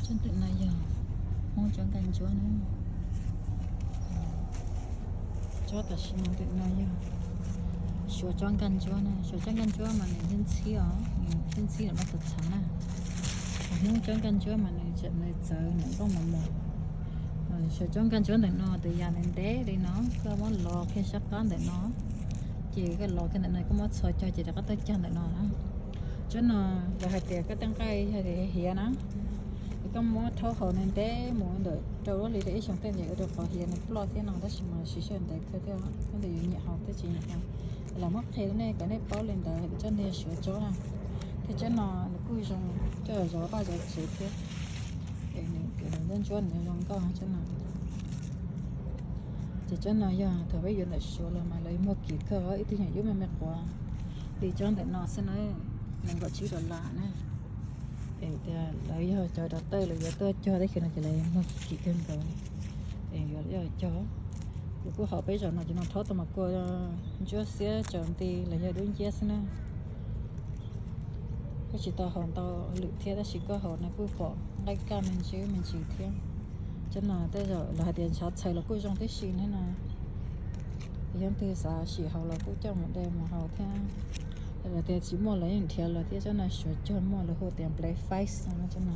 Tsob ntawm no yog Hmoob tsob nkaj ntsuab na. Tsob tam sim no ntawm no yog Suav tsob nkaj ntsuab na. Suav tsob nkaj ntsuab mas nws ntxhib ntxhib os, nws ntxhib ntxhib los txav txhav na. Hmoob tsob nkaj ntsuab mas nws tseem nws txawv nws nplooj mos mos. Suav tsob nkaj ntsuab ntawm no tus yam nws ntev li no, koj muab los kiag sab qab ntawm no, ces koj los kiag ntawm no koj muab txhos cog ces rov qab tuaj cog ntawm no na. Tsob no lawv hais tias koj tej nqaij yog tias hiav na, koj muab rhaub haus nws ntev mus ntawm rau lub hli rau ib xyoos tej ces ua rau qhov hiav nws ploj thiab no, tab sis mas siv sij hawm ntev kawg thiab, koj ntawm yuav nyiam haus thiab tsis nyiam haus. Los muab qhia rau nej kom nej paub li ntawd, tsob ntawd yog Suav tsob na. Thiab tsob no nws kuj zoo coj zov vaj zov tsev thiab. Es nws ntsuab ntsuab nws zoo nkauj tsob no. Ces tsob no yog thaum peb yuav ntawm Suav los mas lawv muag kim kawg, ib tug yeem yub me me quav li tsob ntawm no xwb na, nees nkaum tsib dollar na. Es tias lawv yog cov doctor lawv yuav tuaj cog tab sis no ces lawv muag kim kawg nkaus. Es yuav cog, yuav kuj haus peb zaum no ces no rhaub tau mas kua ntsuab xiab tsaus nti los yog dub nciab xwb na. Koj tsis tau haus ntau lwm thiab tab sis koj haus no kuj pom nqaij kaj me ntsis me ntsis thiab. Tsob no tej zaum lawv hais tias ntshav txhaws los kuj zoo tib si na no. Yog leej twg xav sim haus los kuj coj mus de mus haus thiab. Lawv tias tsis muaj los yeej nrhiav los thiab, tsob no Suav cog muaj, lawv hu tias black spice no tsob no.